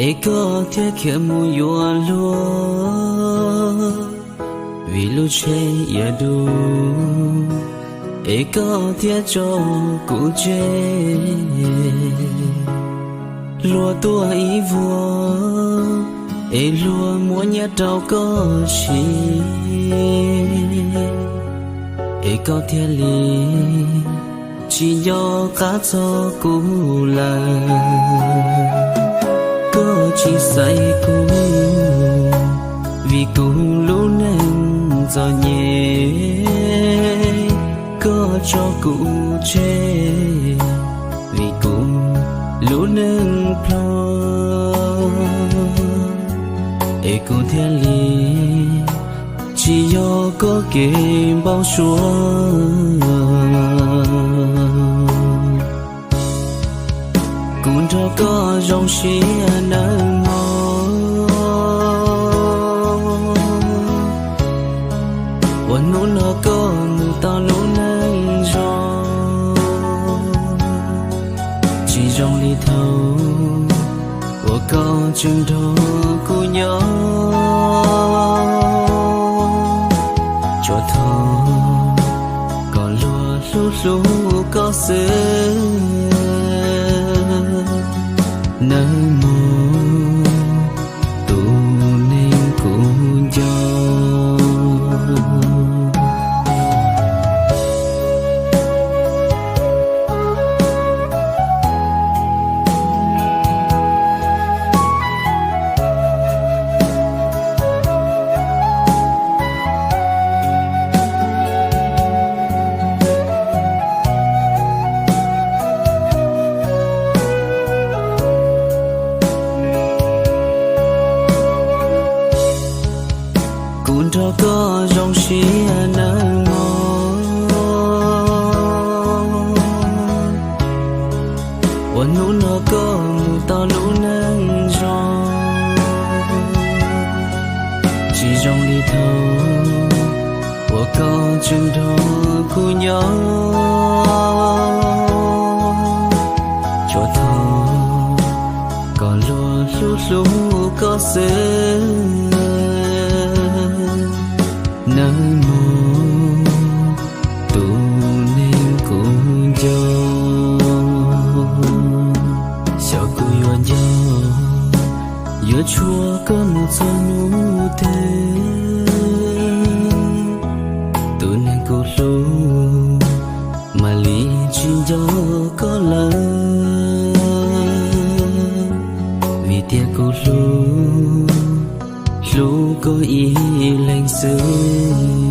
Es koj thiaj khiav mus yuav luag, vim lub tsheb yuav dub, es koj thiaj tso kuv tseg. Luag tuaj ib vuag, es luag muab nyiaj rau koj siv, es koj thiaj li tsis nco qab txog kuv lawm. Koj tsis xaiv kuv, vim kuv lub neej txom nyem, koj tso kuv tseg, vim kuv lub neej plho, es kuv thiaj li tsis yog koj kev npau suav. Kuv nrog koj zoo siab nawb mog, uas hnub no koj mus tau lub neej zoo, tsis zoo li thaum uas koj tseem nrog kuv nyob. Tsuas thov kom luag hlub hlub koj xwb nawb mog, tus neeg kuv nco. Kuv nrog koj zoo siab nawb mog, uas hnub no koj mus tau lub neej zoo, tsis zoo li thaum uas koj tseem nrog kuv nyob. Tsuas thov kom luag hlub hlub koj xwb nawb mog, tus neeg kuv nco. Xyov kuv yuav nco, yuav tshuav koj mus txog hnub twg, tus neeg kuv hlub mam li tsis nco koj lawm, vim tias kuv hlub, hlub koj ib leeg xwb.